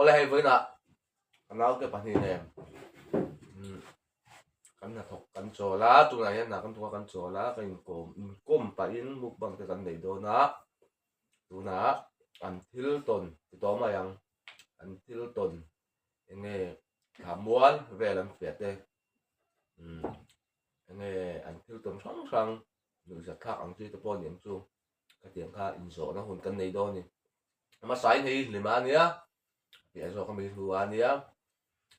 Awle hei vawiinah ka naute pahnih nen kan hnathawk kan chawl a, tunah hian hna kan thawk a kan chawl a, ka inkawm inkawm pahin mukbang te kan nei dawn a, tunah an thil tawn ti tawh mai ang, an thil tawn eng nge thla mual vel an fiah te umm eng nge an thil tawn hrang hrang nuihzat thlak ang chi te pawh a ni ang chu. Khatiang kha inzawhna hun kan nei dawn a ni. Hmasain hei hlim a nia, piah zawk ami hlu a nia,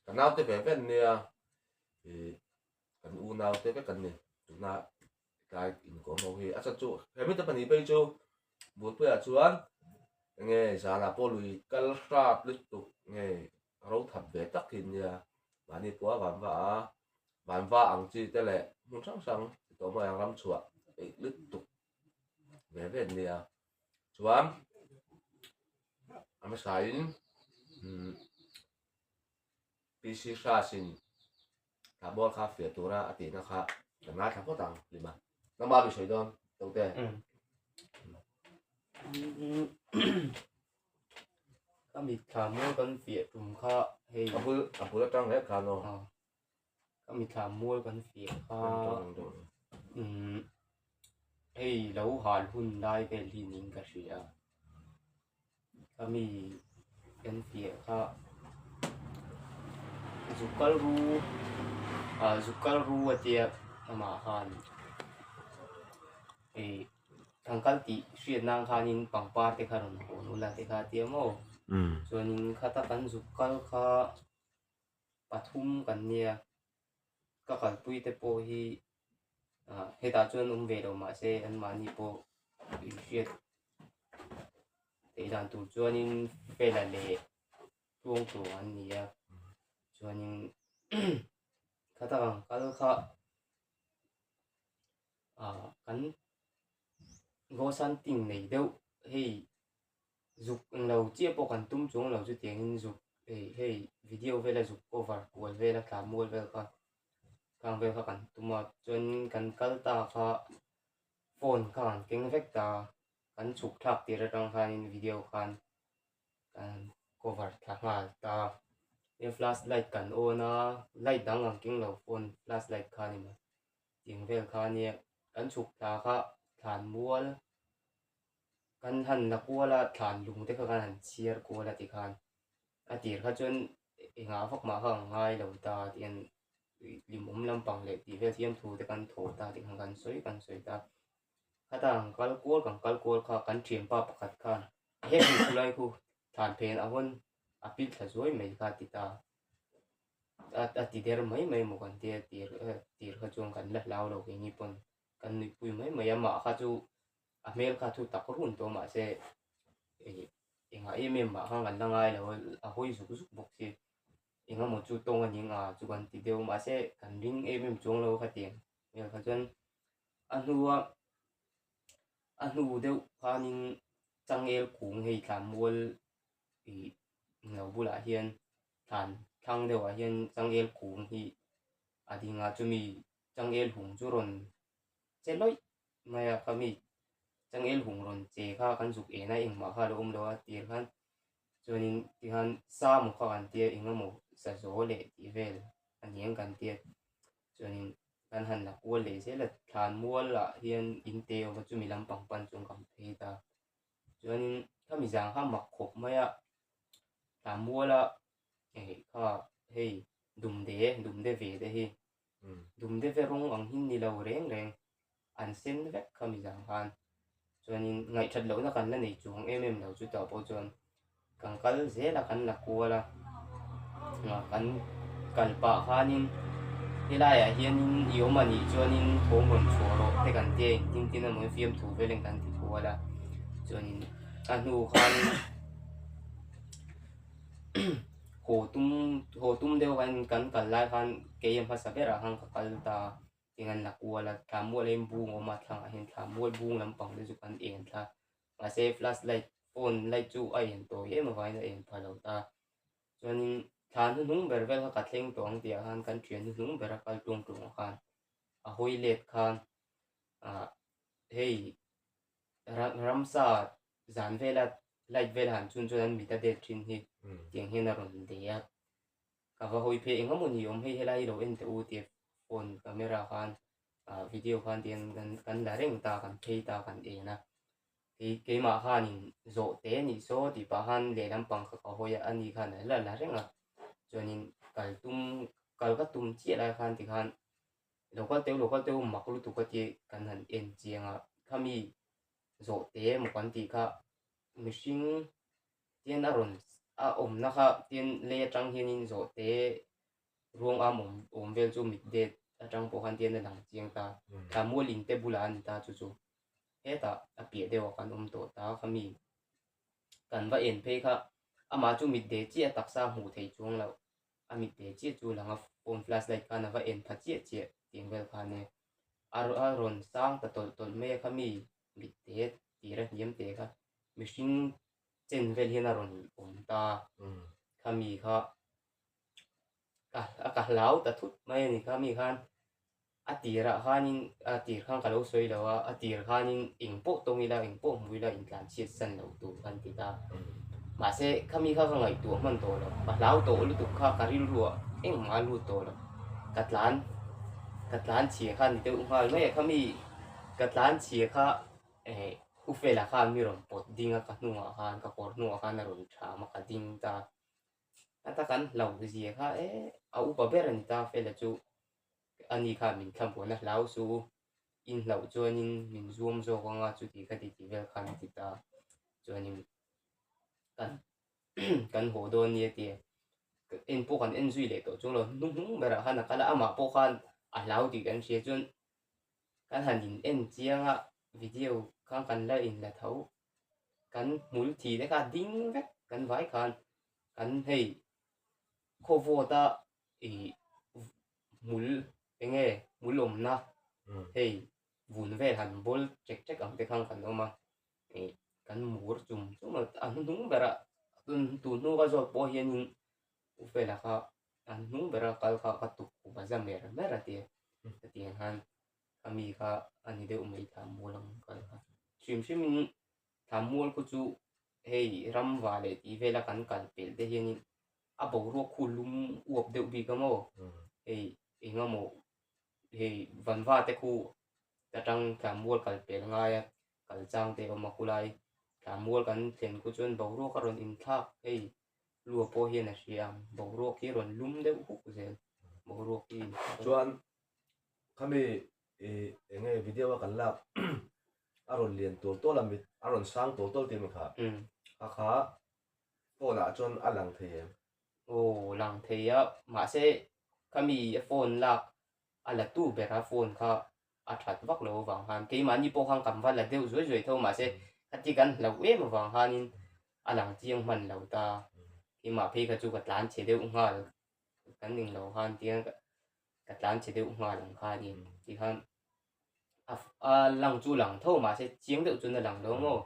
ka naute ve ve an nia, ih kan unaute vek an ni. Tuna tlai inkawm ho hi a chhan chu he mite pahnih phei chu Bulpuiah chuan enge zanah pawh lui kal hrap lutuk nge ro that ve tak hi an nia. Mahni pawh a van va a, van va ang chi te leh hmun hrang hrang ti tawh mai ang ram chhuah peih lutuk. ve ve an nia chuan a hmasain umm PC Hras-in thla bawr kha fiah tura a tihna kha kan ngaithla phawt ang hlima nangmah mi sawi dawn Tote. Ka mitthla mawi kan fiah tum kha hei a bul a bul atang hle khan aw. Ka mitthla mual kan fiah kha umm hei lo hal hun lai vel hi niin ka hria ka mi kan fiah kha zuk kal ru ah zuk kal ru a tia amah khan ih kan kal tih hriat nan khanin pangpar te kha rawn hawn ula te kha a tia maw chuanin khata kan zuk kal kha. pathum kan nia ka kalpui te pawh hi ah hetah chuan awm ve lo mahse anmahni pawh inhriat theih dan tur chuanin fela leh tluang tur an ni a chuanin kha tak ang kal kha ah kan ghost hunting nei deuh hei. Zuk englo chiah pawh kan tum chuang lo chutiangin zuk hei hei video vela zuk cover kual vela thla mual vel kha khang vel kha kan tum a chuan kan kal ta kha phone kha kan keng vek ta kan chhuk thlak tir atang khanin video khan kan cover thla nghal ta he flash light kan on a light dang kan keng lo phone flash light kha a ni mai tiang vel kha ania kan chhuk thla kha thlan mual. Kan han la kual a, thlan lung te kha kan han chhiar kual a tikhan a tir kha chuan engah vak mah kha ka ngai lo ta tihian hlimawm lampang leh tih vel thiam thu te kan thawh ta tikhan kan sawi kan sawi ta. Khata kan kal kual kan kal kual kha kan thianpa pakhat khan he hmun chu lai khu thlan phen a hawn a pil thla zuai mai kha a ti ta. A ti der mai mai maw kan tia tir tir kha chuan kan la hlau lo keini pawn kan nuihpui mai mai a mah kha chu a hmel kha thu tak run tawh mahse ih engah em em mah khan kan la ngai lo a a hawi zuk zuk bawk si engemaw chu tawng a ning a chu kan ti deuh mahse kan ring em em chuang lo khatiang hmel kha chuan a hnua a hnu deuh khanin changel kung hei thlan mual ih lo bulah hian thlan thlang deuhah hian changel kung hi a ding a chumi changel hung chu rawn che lawih mai a ka mi changel hung rawn che kha kan zuk en a engmah kha a lo awm lo a tir khan chuanin tikhan sa maw kha kan tia engemaw sa zaw leh tih vel a ni ang kan tia chuanin kan han la kual leh zel a thlan mual ah hian in te a awm a chumi lampang pan chuan kan phei ta chuanin khami zang kha mak khawp mai a thlan mual a kha hei dumde dumde ve te hi. Dumde ve rawng ang hi ni lo reng reng an sen vek kha mi zang khan chuanin ngaihthat lohna kan la nei chuang em em lo chutah pawh chuan kan kal zel a kan la kual a kan kal pah khanin helaiah hianin i awm a nih chuanin thawm rawn chhuah rawh te kan tia engtin tin emaw fiamthu velin kan ti kual a chuanin a hnu khan haw tum haw tum deuh khan kan kal lai khan kei a hmasa berah khan ka kal ta eng an la kual a thla mual a inbung a awm a thlangah hian thla mual bung lampang te chu kan en thla mahse flash light phone light chu a en tawi em avangin a en pha lo ta chuanin thla hnuhnung ber vel kha ka thleng tawh ang tih ah khan kan thian hnuhnung bera kal tlung tlung ah khan a hawi let khan ah hei ramsa zan vela. Light vel han chun chuan an mit a det thin hi tiang hian a rawn de a. Ka va hawi phei eng emaw ni awm hei helai hi lo en teh u tia phone camera khan ah video khan tiang kan kan la reng ta kan phei ta kan en a. Kei keimah khanin zawh te anih saw tih pah khan lehlam pang kha ka hawi a ani khan a la la reng a. Chuanin kal tum kal ka tum chiah lai khan tikhan lo kal teu lo kal teu mak lutuk a tia kan han en chiang a khami zawh te emaw kan tih kha mihring tian a rawn a awmna kha tian lei atang hianin zawh te ruang am awm awm vel chu mit det atang pawh khan tian a lang chiang ta thla mual in te bulah a ni ta chu chu hetah a piah deuh ah kan awm tawh ta khami kan va en phei kha amah chu mit det chiah a taksa hmuh theih chuang loh a mit te chiah chu lang a phone flash light khan a va en pha chiah chiah tiang vel khan e a a rawn sang ta tawlh tawlh mai a kha mi mit te tir a hniam te kha mihring chen vel hian a rawn awm ta kha mi kha ka a ka hlau ta thut mai a ni kha mi khan a tirah khanin a tir khan ka lo sawi lo a a tir khanin eng pawh tawng ila eng pawh hmu ila intlan chhiat san lo tur khan ti ta mahse khami kha ka ngaihtuah hman tawh lo ka hlau tawh lutuk kha ka rilruah engmah a lut tawh lo ka tlan ka tlan chhia kha ni deuh nghal mai a khami ka tlan chhia kha eh u fela khan mi rawn pawt ding a ka hnungah khan ka kawr hnungah khan a rawn tham a ka ding ta a ta kan hlauh zia kha eh a upa ber a ni ta fela chu. Ani kha min thlamuan a hlau su, in hlauh chuanin min zuam zawk anga chuti kha ti tih vel khan a ti ta. Chuanin kan kan haw dawn nia tia en pawh kan en zui leh tawh chuang lo hnuhnung berah khan a kal a, amah pawh khan a hlau tih kan hria chuan kan han in en chiang a video khan kan la in la tho kan hmul thi te kha a ding vek kan vai khan kan hei khawvawt a ih hmul enge hmul awmna hei vun vel han bawl ṭek ṭek ang te khan kan awm a ih kan mur chum chum a a hnuhnung berah tun tun hnu ka zawt pawh hianin u fela kha a hnuhnung bera kal kha ka tuk khum a za mer mer a tia hetiang hian a mi kha a ni deuh mai thla mual ang kal kha hrim hrimin thla mual khu chu hei ramva leh tih vela kan kal pelh te hianin a boruak khu lum uap deuh bik a maw hei eng emaw hei vanva te khu atang tlamual kal pel ngai a kal chang te a awm a khulai tlamual kan thlen khu chuan boruak a rawn inthlak hei lua pawh hian a hria ang boruak hi a rawn lum deuh huk zel boruak hi inthlak chuan khami ih eng nge video a kan lak a rawn lian tual tual a mit a rawn sang tual tual tih a ni kha a kha Phone ah chuan a lang thei em? Aw lang thei a, mahse khami a phone lak a la tu ber a phone kha a that vak lo avang khan keimahni pawh khan kan va la deuh zuai zuai tho mahse khati kan hlauh em avang khanin a lang chiang hman lo ta, keimah phei kha chu ka tlan chhe deuh nghal kan ning lo khan tiang ka tlan chhe deuh nghal ang kha ni tikhan a lang chu lang tho mahse chiang deuh chuan a lang lo maw.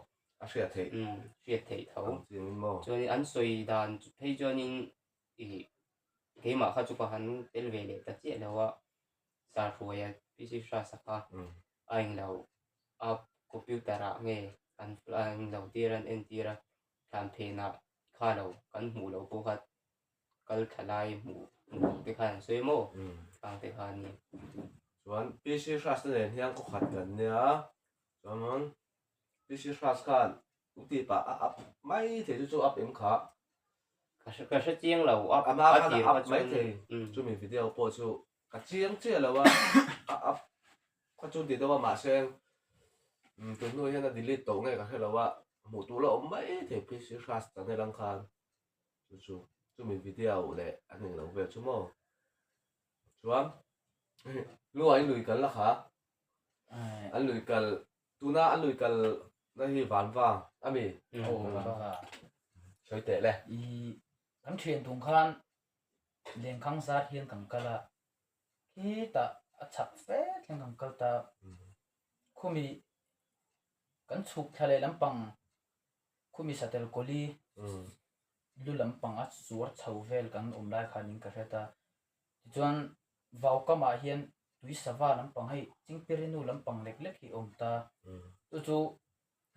A hriat theih. Umm hriat theih tho. Chuanin an sawi dan phei chuanin ih keimah kha chu ka han tel ve leh ta chiah lo a, Sarhruaia PC Hrasa kha a englo a computer ah nge an a englo tir a an entir a, thlan phenah kha lo kan hmuh loh pawh kha kal thla lai hmuh hmuh ang te khan an sawi maw ang te kha a ni. Chuan PC Hrasa nen hian kawkhat kan nia chuan PC Hras khan u ti pah a up mai thei chu chu up em kha. Ka hre ka hre chiang lo up a khan a up mai thei chumi video pawh chu ka chiang chiah lo a a up kha chu ti deuh a mahse tun hnu hian a delete tawh nge ka hre lo a hmuh tur la awm mai thei PC Hras channel ang khan chu chu chumi video leh an englo vel chu maw chuan luai lui kal la kha an lui kal Tuna an lui kal na hi van va a mi? Aw van va. Sawi teh le. I kan thian tung khan lenkhang zar hian kan kal a, khitah a chhak fe thleng kan kal ta. Khumi kan chhuk thla leh lampang khumi satel kawli lu lampang a chuar chho vel kan awm lai khan in ka hre ta. Tichuan vau kamah hian tui sava lampang hei chingpirinu lampang lek lek hi a awm ta. Chu chu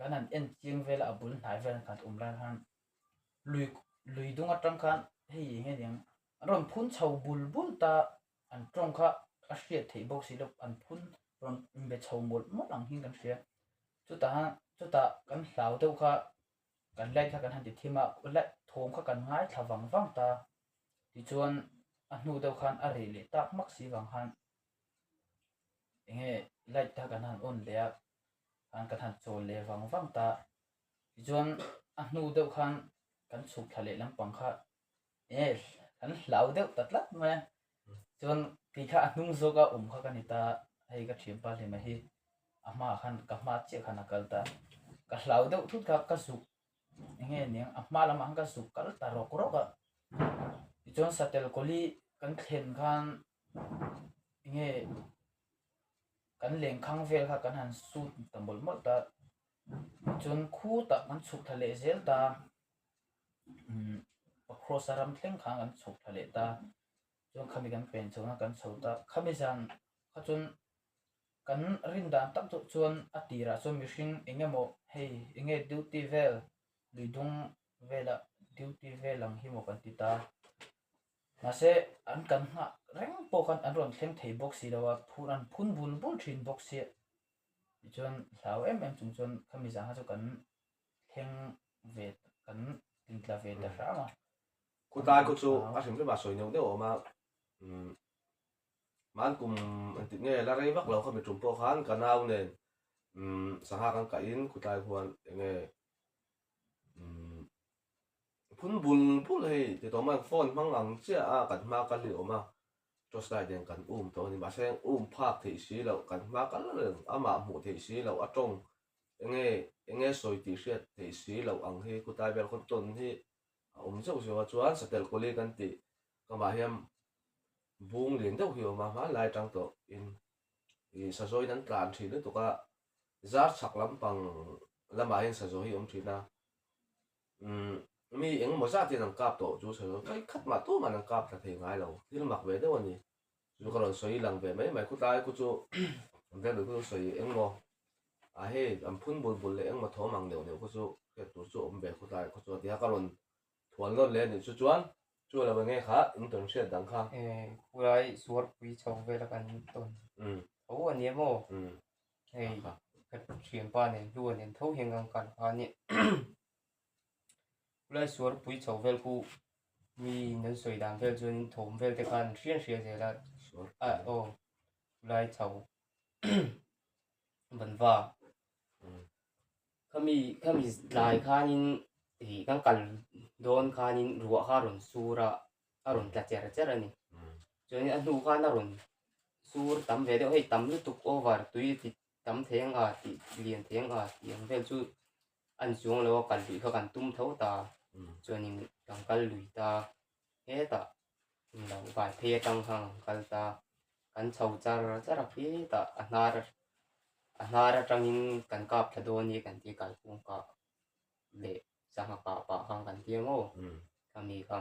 Kan han en chiang vel a, a bul hnai vel khan awm lai khan lui lui dung atang khan hei eng nge niang an rawn phun chho bul bul ta an tawng kha a hriat theih bawk si lo an phun rawn inbe chho mawlh mawlh ang hian kan hria chutah chutah kan hlau deuh kha kan light kha kan han ti thim a light thawm kha kan ngaithla vang vang ta tichuan a hnu deuh khan a reh leh tak hmak si vang khan enge light kha kan han on leh a khan kan han chawl leh vang vang ta tichuan a hnu deuh khan kan chhuk thla leh lampang kha enge kan hlau deuh ta tlat mai a chuan kei kha a hnung zawk a awm kha ka ni ta hei ka thianpa hlima hi a hmaah khan ka hma chiah khan a kal ta ka hlau deuh thut kha ka zuk enge niang a hma lamah khan ka zuk kal ta rawk rawk a tichuan satel kawli kan thlen khan enge kan lenkhang vel kha kan han sut ta mawlh mawlh ta chuan khutah kan chhuk thla leh zel ta umm cross a ram thleng khan kan chhuk thla leh ta chuan khami kan pen chho na kan chho ta khami zan kha chuan kan rin dan tak chu chuan a tirah chuan mihring eng emaw hei enge duty vel lui dung velah duty vel ang hi maw kan ti ta. Mahse, an kan nghah reng pawh khan an rawn thleng thei bawk si lo a, phun an phun bul bul thin bawk sia. Tichuan hlau em em chung chuan khami zan kha chu kan thleng ve kan tlintla ve ta hram a. Khutlai khu chu a hrim hrim a sawi neuh neuh a awm a, umm man kum engtik nge la rei vak lo khami tum pawh khan ka nau nen umm sangha kan kah in khutlai khuan enge umm Phun bul bul hei ti tawh mai phone hmang ang chiah a kan hma kal hi a awm a, torch light nen kan um tawh a ni mahse um phak theih si loh kan hma kal reng amah hmuh theih si loh a tawng enge enge sawi tih hriat theih si loh ang hi khutlai vel khawn tawn hi a awm zeuh zeuh a chuan satel kawli kan tih kamah hian bung lian deuh hi a awm a hmanlai atang tawh in ih sazawiin an tlan thin lutuk a zar chhak lampang lamah hian sazawi hi a awm thin a. Umm mi eng emaw zat hian an kap tawh chu sawi lo kai khat mah tumah an kap thla thei ngai lo thil mak ve deuh a ni chu ka rawn sawi lang ve mai mai khutlai khu chu an vel khu chu sawi eng maw a hei an phun bul bul leh eng maw thawm ang neuh neuh khu chu hriat tur chu awm ve khutlai khu chu a ti a ka rawn thual nawn leh a nih chu chuan chu lo enge kha in tawn hriat dang kha. Khulai suarpui chho vela kan tawn tho a nia maw? Hei ka thianpa nen hlua nen tho hian kan kal kha a nia khulai suarpui chho vel khu mi in an sawi dan vel chuan in thawm vel te khan an hriat hriat zel a ah aw khulai chho banva khami khami tlai khanin ih kan kal dawn khanin ruah kha a rawn sur a a rawn tla cher cher a ni chuanin a hnu khan a rawn sur tam ve deuh hei tam lutuk over tui a ti tam thei ang a tih lian thei ang a tih ang vel chu a ni chuang lo a kal luih kha kan tum tho ta chuanin kan kal lui ta hetah lo vai phei atang khan kan kal ta kan chho char char a khitah a hnar a hnar atangin kan kap thla dawn a ni kan ti kalphung kah leh sangha kah pah khan kan ti ang aw khami kha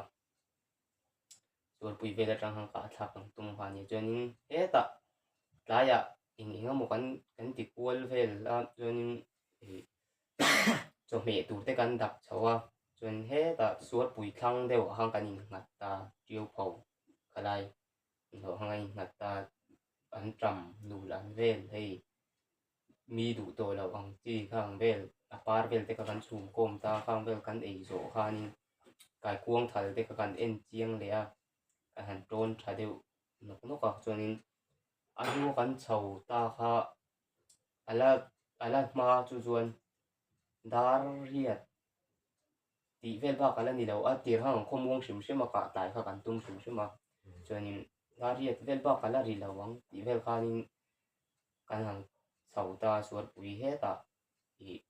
sualpui vel atang khan kah thlak ang tum kha a ni chuanin hetah tlaiah eng eng emaw kan kan ti kual vel a chuanin ih chawhmeh tur te kan dap chho a chuan hetah sualpui thlang deuh ah khan kan innghat ta tiu pho khalai inhlawh khan kan innghat ta an ṭam nul an vel hei. Mi duh tawh loh ang chi khang vel a par vel te kha kan chhum khawm ta khang vel kan ei zawh khanin kaikuang thal te kha kan en chiang leh a kan han tawn tha deuh nawk nawk a chuanin a hnua kan chho ta kha a la a la hma chu chuan dar riat tih vel bak a la ni lo a tir khan kan khawmuang hrim hrim a kah tlai kha kan tum hrim hrim a chuanin dar riat vel bak a la ri lo ang tih vel khanin. Kan han chho ta sualpui hetah ih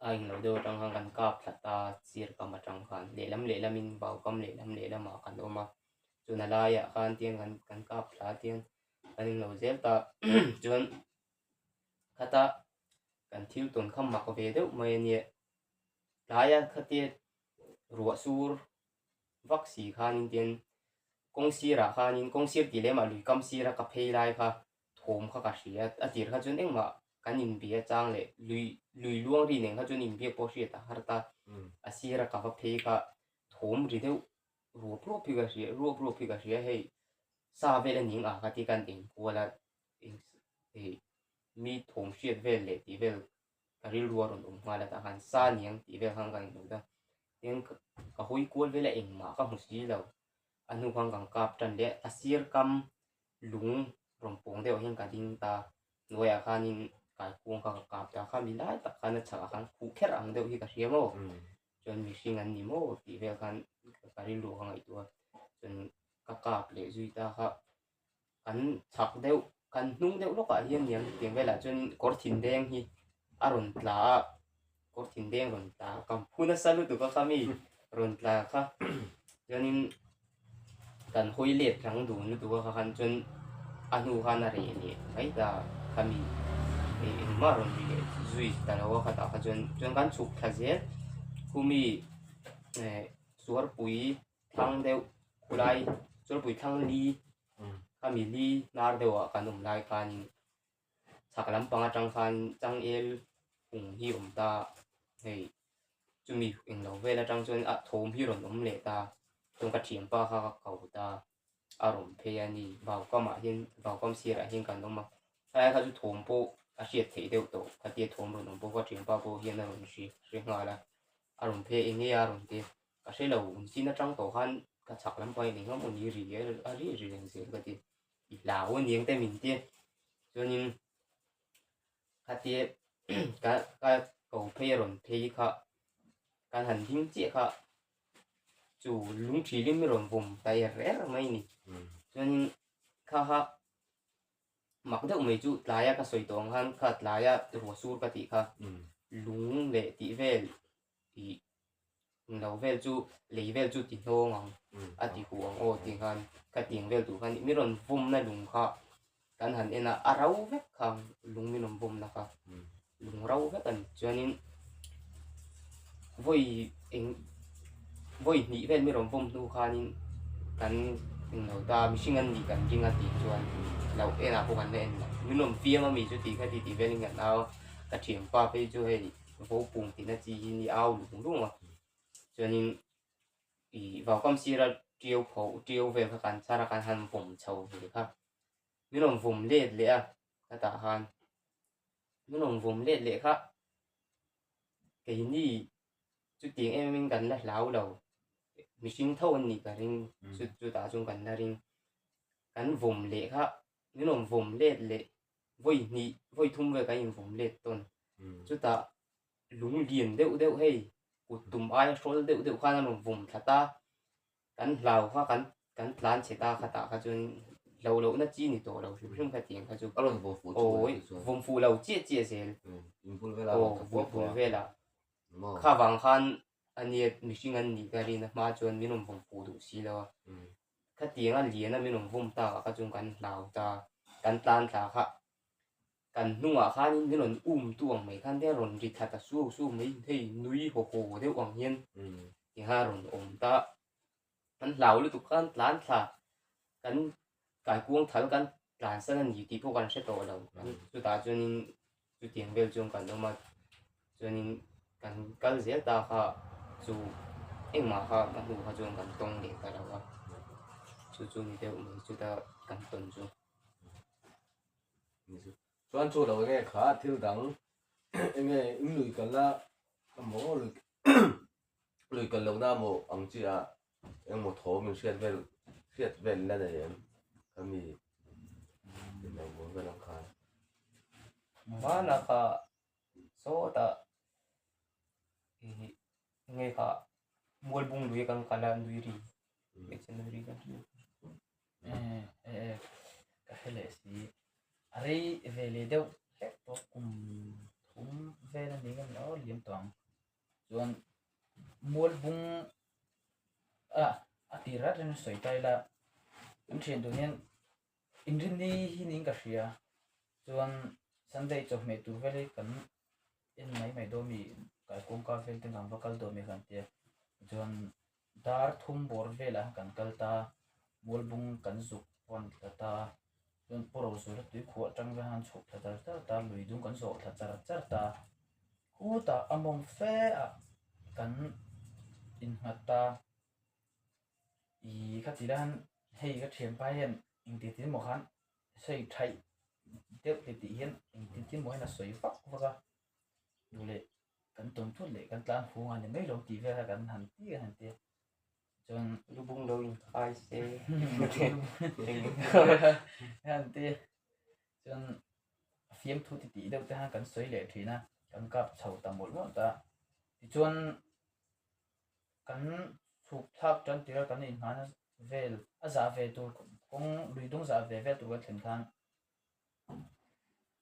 a englo deuh atang khan kan kap thla ta sir kam atang khan lehlam lehlamin vau kam lehlam lehlamah kan awm a chuan a laiah khan tiang kan kan kap thla tiang kan englo zel ta chuan khata kan thil tawn kha mak ve deuh mai a nia tlaia khatia ruah sur vak si khanin tian kawng sirah khanin kawng sir tih lem ah lui kam sira ka phei lai kha thawm kha ka hria a tir kha chuan engmah. Kan inbia chang leh lui lui luang ri nen kha chuan inbiak pawh hriat a har ta. A sira ka va phei kha thawm ri deuh ruap ruap hi ka hria ruap ruap hi ka hria hei sa vel a ning a ka ti kan enkual a eng hei mi thawm hriat vel leh tih vel ka rilru a rawn awm nghal a tah khan sa niang tih vel khan ka inhmuh a tin ka hawi kual vel a engmah ka hmu si lo a hnu khan kan kap tan leh a sir kam lung rawn pawng deuh ah hian ka ding ta hnuaiah khanin kaikuang kha ka kap ta kha mi lai tak khan a chhakah khan khuh kher ang deuh hi ka hria maw chuan mihring an ni maw tih vel khan ka rilru ka ngaihtuah a chuan ka kap leh zui ta kha kan chhak deuh kan hnung deuh lawkah hian niang tiang velah chuan kawr thin deng hi a rawn tla a kawr thin deng rawn tla a kan phu nasa lutuk a kha mi rawn tla kha chuanin kan hawi let rang dun lutuk a kha khan chuan a hnu khan a reh leh mai ta kha mi engmah rawn ri leh zui ta lo a khatah kha chuan chuan kan chhuk thla zel khumi eh suarpui thlang deuh khulai suarpui thlang li khami li hnar deuhah kan awm lai khanin chhak lampang atang khan changel hung hi awm ta hei chumi englo vel atang chuan a thawm hi rawn awm leh ta chuan ka thianpa kha ka ko ta a rawn phei a ni vaukamah hian vaukam sirah hian kan awm a helai kha chu thawm pawh a hriat theih deuh tawh khatia thawm rawn awm pawh ka thianpa pawh hian a rawn hri hre nghal a a rawn phei eng nge a rawn ti ka hre lo chin atang tawh khan ka chhak lampang in engemaw ni ri a ri ri reng zel ka ti i hlau a niang te min ti chuanin khatia ka ka ko phei a rawn phei kha kan han ding chiah kha chu lung thilin mi rawn vawm ta er er mai a ni chuanin kha kha mak deuh mai chu tlaia ka sawi tawh ang khan kha tlaia ruah sur ka tih kha lung leh tih vel ih lo vel chu lei vel chu ti hnawng ang a ti huh ang aw tih khan ka tiang vel duh khan mi rawn vawmna lung kha kan han en a a ro vek kha lung min rawn vawmna kha lung ro vek a ni chuanin vawi eng vawi hnih vel mi rawn vawm hnu khanin kan englo ta mihring an nih kan ring a tih chuan lo enah pawh kan la en lo min rawn fiam a mi chu tih kha ti tih velin kan au a ka thianpa phei chu hei Vopung tihna chi hi ni au lung lung a chuanin ih vaukam sira ṭiau pho ṭiau vel kha kan chhar a kan han vawm chho ve kha min rawn vawm let leh a khatah khan min rawn vawm let leh kha keini chutiang em em in kan la hlau lo mihring tho an nih ka ring chu chutah chuan kan la ring kan vawm leh kha min rawn vawm let leh vawi hnih vawi thum vel kan invawm let tawn chutah lung lian deuh deuh hei kut tum aia hrawl deuh deuh khan a rawn vawm thla ta kan hlau kha kan kan tlan chhe ta khatah kha chuan hlo lohna chi ni tawh lo hrim hrim kha tiang kha chu A rawn vawm fuh chu awi vawm fuh lo chiah chiah zel inbul velah aw bul velah kha vang khan ania mihring an nih ka rin a hma chuan min rawn vawm fuh duh si lo a. Khatiang a lian a min rawn vawm tak ah kha chuan kan hlau ta, kan tlan thla kha kan hnungah khanin min rawn um tu ang mai khan te a rawn ri thla ta suau suau mai hei nui haw haw deuh ang hian tiang a rawn awm ta, kan hlau lutuk khan tlan thla kan kaikuang thal kan tlan san a ni tih pawh kan hre tawh lo chutah chuanin chutiang vel chuan kan awm a chuanin kan kal zel ta kha chu engmah kha a hnu kha chuan kan tawng leh ta lo a chu chu ni deuh mai chuta kan tawn chu. Chuan chu lo enge kha thil dang enge in lui kalna emaw lui lui kal lohna emaw ang chi ah engmaw thawm in hriat vel hriat vel la nei em khami in lo bawr vel ang khan. Hmanah kha sawtah ih nge kha mualbung lui kan kal a nui ri hmeichhe nui ri kan hria. Eh ka hre leh si a rei ve leh deuh hlek tawh kum thum vel a ni ngam lo liam tawh ang chuan mualbung ah a tir rat rin sawi ta ila an thian tur hian inrinni hi niin ka hria chuan sunday chawhmeh tur vel hi kan en mai mai dawn mi kalkawngka vel te kan va kal dawn mi kan tia chuan dar thum bawr velah kan kal ta mualbung kan zuk pawn thla ta. Chuan Pu Rozuala tui khuah atang vel khan chhuk thla char char ta, lui dung kan zawh thla char char ta. Khutah a mawng fe ah kan innghat ta. Ih kha ti lai khan hei ka thianpa hian engti tin maw khan sawi thaih deuh ti tih hian engti tin maw hian a sawi vak vak a. Duh leh kan tawn thut leh kan tlan hung a ni mai lo tih vel kha kan han ti kan han ti a. Chuan lubung lo in khai se han ti chuan fiamthu ti tih deuh te khan kan sawi leh thin a kan kap chho ta mawlh mawlh ta. Tichuan kan chhuk thlak tan tir a kan inhmahna vel a zah ve tur kawng lui dung zah ve vel tur kan thlen khan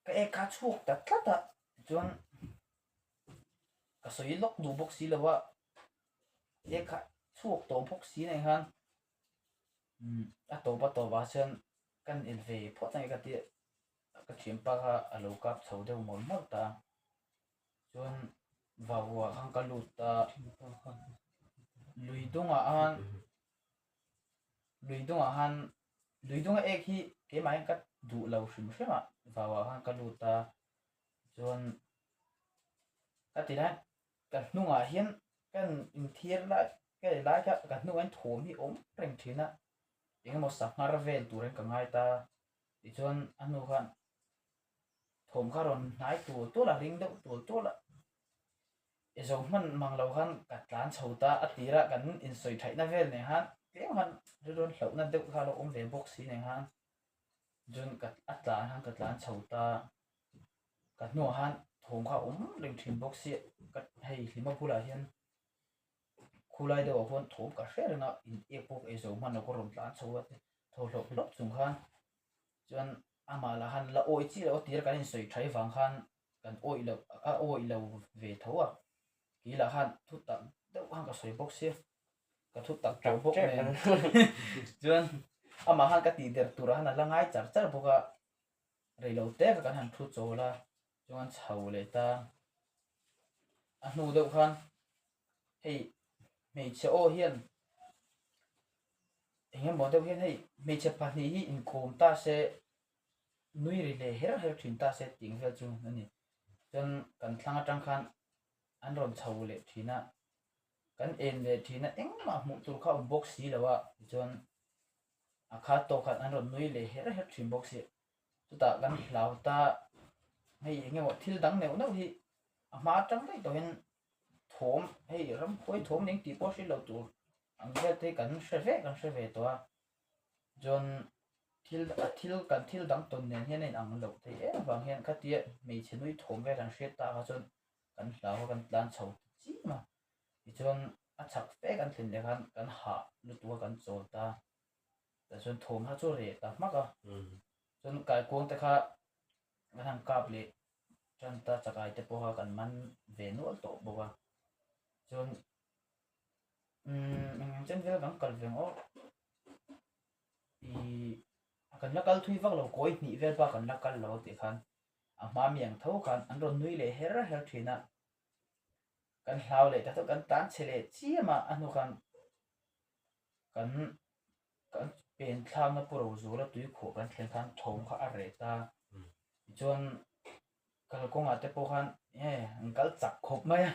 ka ek kha chhuak ta tlat a tichuan ka sawi lawk duh bawk si lo a ek kha chhuak tawh bawk si nen khan umm a tawp a tawp ah chuan kan el ve phawt ang e ka tia ka thianpa kha a lo kap chho deuh mawlh mawlh ta a chuan vauah khan ka lut a lui dungah khan lui dungah khan lui dunga ek hi keimah hian ka duh lo hrim hrim a vauah khan ka lut a chuan ka ti lai ka hnungah hian ka inthiar lai ka ei lai kha ka hnungah hian thawm hi awm reng thin a eng emaw sanghar vel turin ka ngai ta tichuan a hnu khan thawm kha rawn hnai tual tual a ring deuh tual tual a i zo hman mang lo khan ka tlan chho ta a tirah kan insawi thaihna vel nen khan tlem khan rilru hlauhna deuh kha a lo awm ve bawk si nen khan chuan ka a tlan khan ka tlan chho ta ka hnuah khan thawm kha a awm reng thin bawk sia ka hei hlima bulah hian khulai deuhah khuan thawm ka hre reng a in ek pawh ka ei zo hman lo ka rawn tlan chho a thaw hlawp hlawp chung khan chuan amah lah khan la awih chiah loh a tir kan insawi tha vang khan kan awih loh a awih lo ve tho a kei lah khan thu tak deuh khan ka sawi bawk sia ka thu tak tawh bawk nen chuan amah khan ka tih der turah khan a la ngai char char bawk a reilo te kha kan han thu chawl a chuan chho leh ta a hnu deuh khan hei hmeichhe aw hian eng emaw deuh hian hei hmeichhe pahnih hi inkawm ta se nui ri leh her her thin ta se tih ang vel chu a ni chuan kan thlang atang khan an rawn chho leh thin a kan en leh thin a engmah hmuh tur kha a awm bawk si lo a tichuan a khat tawh khan an rawn nui leh her her thin bawk si chutah kan hlau ta hei eng emaw thil dang neuh neuh hi a hma atang daih tawh hian thawm hei ramhuai thawm eng tih pawh hrilh loh tur ang vel te hi kan hre ve kan hre ve tawh a chuan thil a thil kan thil dang tawn nen hian a inang loh theih em avang hian khatia hmeichhe nui thawm vel an hriat tak ah chuan kan hlau a kan tlan chho ta chiam a tichuan a chhak fe kan thlen leh khan kan hah lutuk a kan chawl ta tah chuan thawm kha chu reh ta hmak a chuan kaikuang te kha kan han kap leh tan ta chakai te pawh kha kan man ve nual tawh bawk a chuan umm eng eng chen vel kan kal ve ang aw ih kan la kal thui vak lo kawi hnih vel bak kan la kal lo tih khan a hma mi ang tho khan an rawn nui leh her her thin a kan hlau leh ta tho kan tan chhe leh chiam a a hnu khan kan kan pen thlakna pu Rozula tui khuah kan thlen khan thawm kha a reh ta tichuan kalkawngah te pawh khan nge an kal chak khawp mai a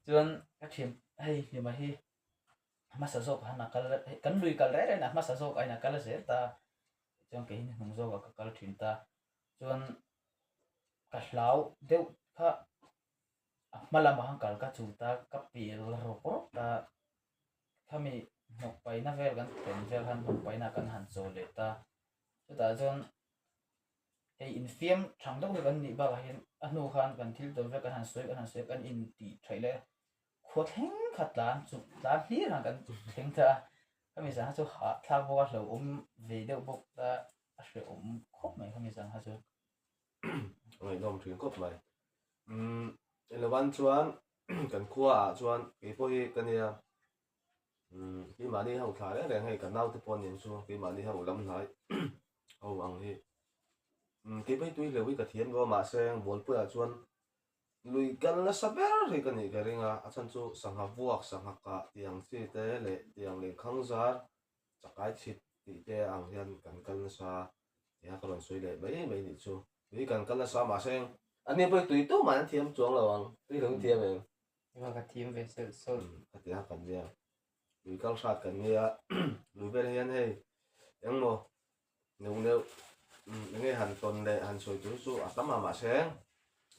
chuan ka thian hei hlima hi hmasa zawk han a kal kan lui kal reng reng a hmasa zawk a in a kal zel ta chuan kei hi hnung zawkah ka kal thin ta chuan ka hlau deuh kha a hma lamah khan kal ka chut a ka pel rawk rawk ta khami hnawk paihna vel kan thlen vel khan hnawk paihna kan han chaw leh ta chutah chuan hei infiam thang deuh hi kan nih bakah hian a hnu khan kan thil tawn vel kan han sawi kan han sawi kan intih theih leh khua thleng kha tlan chu tlan hlir han kan thleng ta a khami zan kha chu hahthlak bawk a hlauhawm ve deuh bawk ta a hrehawm khawp mai khami zan kha chu. Ngaihnawm thin khawp mai. Umm Elovan chuan kan khua ah chuan kei pawh hi ka nia umm keimahni ho thla reng reng hei ka naute pawh nen chu keimahni ho lam hnai ho ang hi umm kei pawh hi tui hleuh hi ka thiam lo a mahse Bawlpuiah chuan lui kal nasa ber hi ka nih ka ring a a chhan chu sangha vuak sangha kah tih ang chi te leh tiang lehkhang zar chakai chhit tih te ang hian kan kal nasa. Tia ka rawn sawi leh mai mai nih chu. Tui kan kal nasa mahse an ni pawh hi tui tumah an thiam chuang lo ang. Tui lo in thiam em? Engah ka thiam ve selh sawlh. Ka tia kan nia. Tui kal hrat kan nia. Lui vel hian hei engmaw neuh neuh enge han tawn leh han sawi tur chu a tam a mahse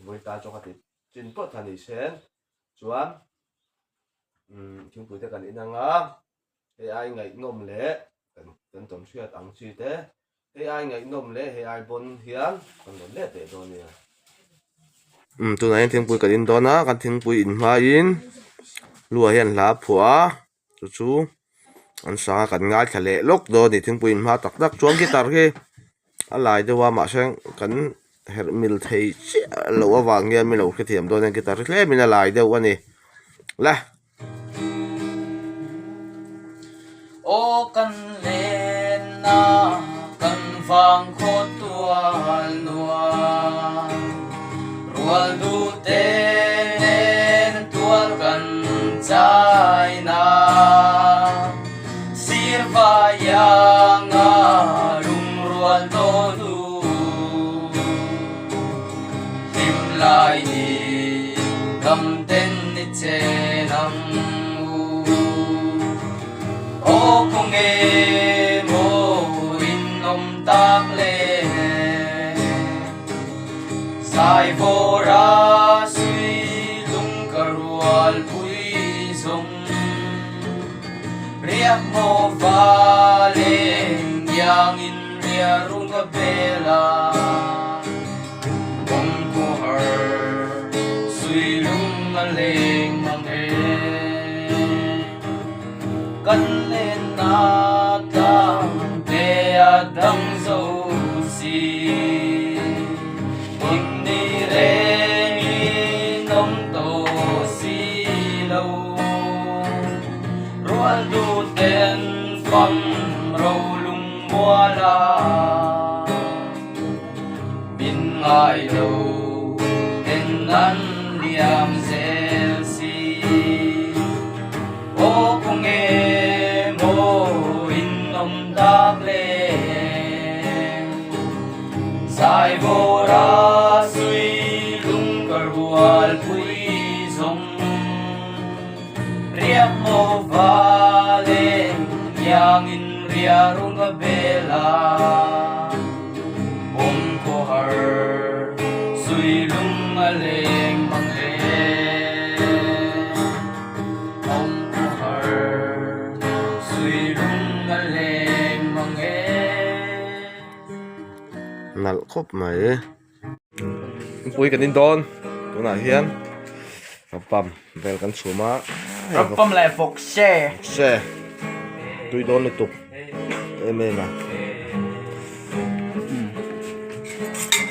vawi ta chu ka ti chin phawt a ni sen chuan thingpui te kan in ang a. Hei ai ngaihnawm leh kan kan tawn hriat ang chi te, hei ai ngaihnawm leh hei ai bawn hian kan rawn let leh dawn nia. Umm tunah hian thingpui kan in dawn a, kan thingpui in hmain luah hian hla a phuah a, chu chu an sang a kan ngaithla leh lawk dawn a ni thingpui in hma tak tak chuan guitar hi a lai deuh a mahse kan herh mil thei chiah loh avang hian min lo hrethiam dawn a guitar hi tlemin a lai deuh a ni le. Aw kan lenna kan vang khaw tual nuam rual duh te nen tual kan chaina sir vaianga lungrual tawh du hlim lai ni dam ten ni chen ang u. Aw khaw nge maw in awm tak le Zai vawr a sui lung ka rual pui zawng Riak maw va leng iangin ria rung ka bel a Awm khaw har sui lung a leng mang e Kan len na tlang te a dang zo si Him ni rengin awm tawh si lo. Rual duh ten fam ro lung mual a min ngai lo ten an liam zel si. Aw khaw nge maw in awm tak le Zai vawr a sui lung ka rual pui zawng. Riak maw va leng iangin ria rung a bel a, awm khaw har sui lung a leng mang e. Awm khaw har sui lung a leng mang e. Nalh khawp mai. Pui kan in dawn tunah hian rapam vel kan chhum a rapam leh vawk se se tui dawn lutuk em em a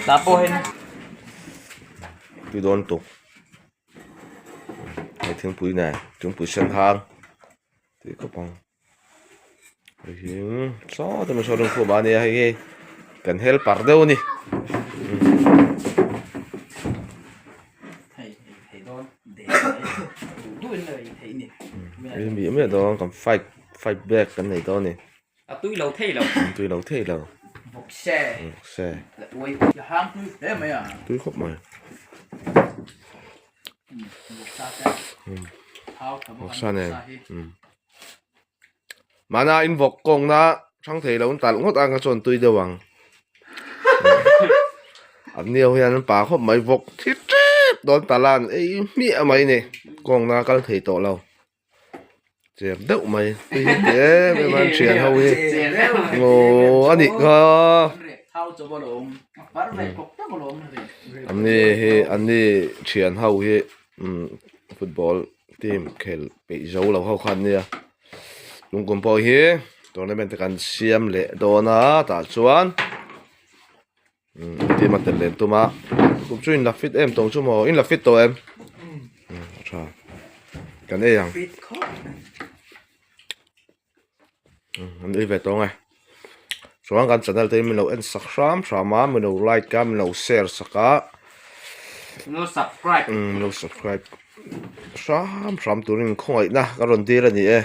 tah pawh hian tui dawn lutuk hei thingpui nen thingpui sen hang tui khawp ang. Hei hi saw te saw rawng khum a nia hei hi kan helper deuh a ni. Hei mi miah dawn kan fight fight back kan nei dawn a ni. A tui lo thei lo. A tui lo thei lo. Vawkse. Vawkse. Uai hang tui hle mai a. Tui khawp mai. Vawksa nen. Mahna in vawk kawngna hrang thei lo an talh ngawt ang kha chuan tui deuh ang. An ni ho hian an pa khawp mai vawk thi tep dawn talh a an ei hmiah mai ni kawngna kal thei tawh lo. Cher deuh mai tui hi ti em em a an thian ho hi aw a nih kha an ni hi an ni thian ho hi umm football team khel peih zo lo ho kha an nia lungkum pawh hi tournament te kan siam leh dawn a tah chuan umm team a tel leh tum a kum chu in la fit em tawng chu maw in la fit tawh em umm a tha kan ei ang umm an ei ve tawng e chuan kan channel te hi min lo en sak hram hram a min lo like a min lo share sak a min lo subscribe umm min lo subscribe hram hram turin khawngaihna ka rawn dil a ni e.